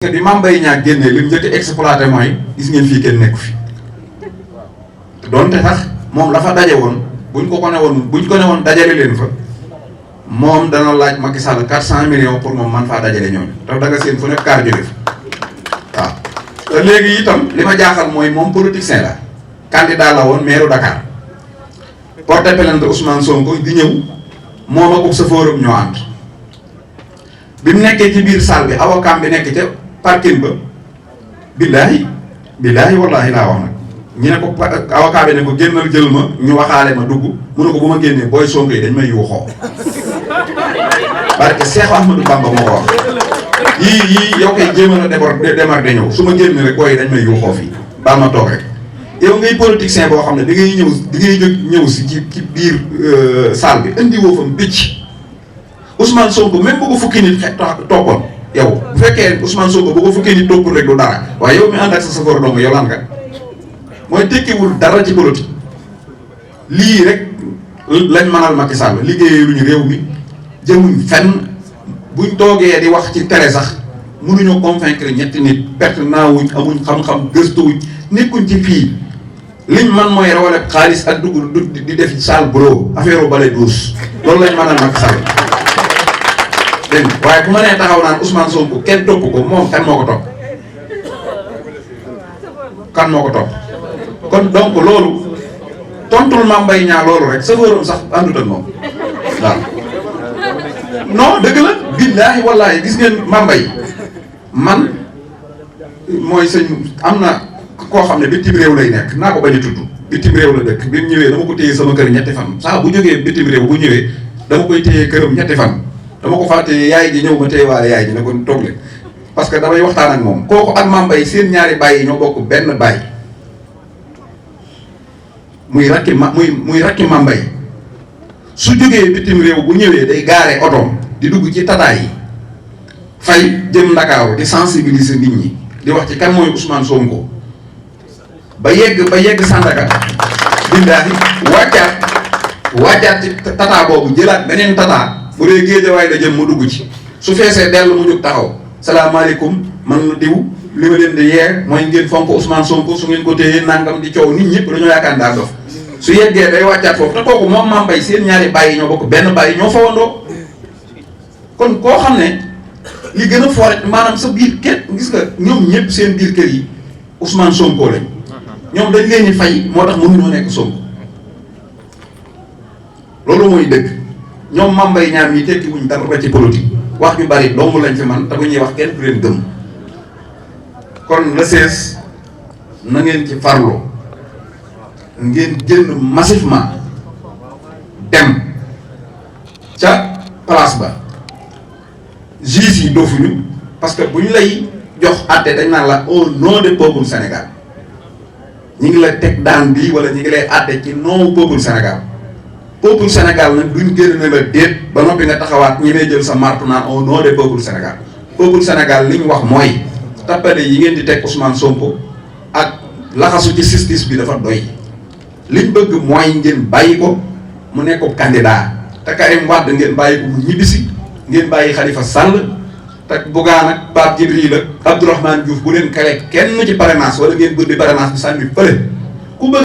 bi Mame Mbaye Niang génnee li mu njëkk exploité mooy gis ngeen fii kenn nekku fi donte sax moom la fa daje woon buñ ko ne woon dajale leen fa moom dana laaj Macky Sall 400 millions pour moom man faa dajale ñooñu te da nga seen fu nekk kaar jóge fa waaw. te léegi itam li ma jaaxal mooy moom politicien la candidat la woon maire Dakar porté plainte Ousmane Sonko di ñëw moom ak chauffeur-am ñoo ànd bi mu nekkee ci biir salle bi avocat bi nekk ca parking ba billaahi wallaahi laa wax nag ñu ne ko avocat bi ne ko génnal jël ma ñu waxaale ma dugg mu ne ko bu ma génnee booy Sonko yi dañ may yuuxoo parce que Cheikh Ahmadou Bamba moo ko wax yii yow koy jéem a démarrer de ñëw su ma génnee rek booy yi dañ may yuuxoo fii baal ma toog rek yow ngay politicien boo xam ne da ngay ñëw si ci biir salle bi indi woo fa picc Ousmane Sonko même bu ko fukki nit toppoon yow bu fekkee Ousmane Sonko bu ko fukki nit toppul rek du dara waaye yow mi ànd ak sa safar dong yow lan nga mooy tekkiwul dara ci politique lii rek lañ mënal Macky Sall liggéeyee luñu réew mi jëmuñ fenn buñ toogee di wax ci télé sax mënuñoo convaincre ñetti nit pertinent wuñ amuñ xam-xam gëstuwuñ nekkuñ ci fii liñ man mooy rawale xaalis ak dugg di def sale boulot affaire bale douce loolu lañ mënal Macky Sall dégg waaye bu ma nee taxaw naan Ousmane Sonko kenn topp ko moom kan moo ko topp kon donc loolu tontul Mame Mbaye Niang loolu rek safaaram sax àndut ak moom waaw non dëgg la billaahi wallaahi gis ngeen Mame Mbaye man mooy sëñ am na koo xam ne bitim réew lay nekk naa ko bañ a tudd bitim réew la dëkk bi mu ñëwee dama ko téye sama kër ñetti fan saa bu jógee bitim réew bu ñëwee dama koy téye këram ñetti fan dama ko fàtte yaay ji ñëw ma téye waale yaay ji ne ko toog leen parce que damay waxtaan ak moom kooku ak Mame Mbaye seen ñaari baay yi ñoo bokk benn baay muy rakki Mame Mbaye su jógee bitim réew bu ñëwee day gaare otoom di dugg ci tataay yi fay jëm Ndakaaru di sensibiliser nit ñi di wax ci kan mooy Ousmane Sonko ba yegg Sandaga billaahi wàccaat ci tata boobu jëlaat beneen tata bu dee Géejawaay la jëm mu dugg ci su feesee dellu mu jóg taxaw salaamaaleykum man la diw li ma leen di yee mooy ngeen fonk Ousmane Sonko su ngeen ko téyee nangam di coow nit ñëpp dañoo yaakaar daa dof su yeggee day wàccaat foofu te kooku moom Mame Mbaye seen ñaari bàyyi ñoo bokk benn bàyyi ñoo fawandoo kon koo xam ne li gën a fort maanaam sa biir kër gis nga ñoom ñëpp seen biir kër yi Ousmane Sonko lañ ñoom dañ leen di fay moo tax mënuñoo nekk Sonko loolu mooy dëgg ñoom Mame Mbaye Niang yi tekki wuñ dara ci politique wax ju bari dong lañ fi man te bu ñuy wax kenn du leen gëm kon le 16 na ngeen ci farlu ngeen génn massivement dem ca place ba juge yi dofuñu parce que bu ñu lay jox àtte dañ naan la au nom du peuple Sénégal ñi ngi la teg daan bii wala ñi ngi lay àtte ci nom peuple Sénégal peuple Sénégal nag duñ génn ne la déet ba noppi nga taxawaat ñi may jël sa martu naan au nom du peuple Sénégal peuple Sénégal li ñu wax mooy tappale yi ngeen di teg Ousmane Sonko ak laxasu ci justice bi dafa doy liñ bëgg mooy ngeen bàyyi ko mu nekk candidat te Karim Wade ngeen bàyyi ko mu ñibbisi ngeen bàyyi Khalifa Sall te Bougane ak Pape Djibril ak Abdourahmane Diouf bu leen kale kenn ci parrainage wala ngeen bëgg parrainage bi sànni fële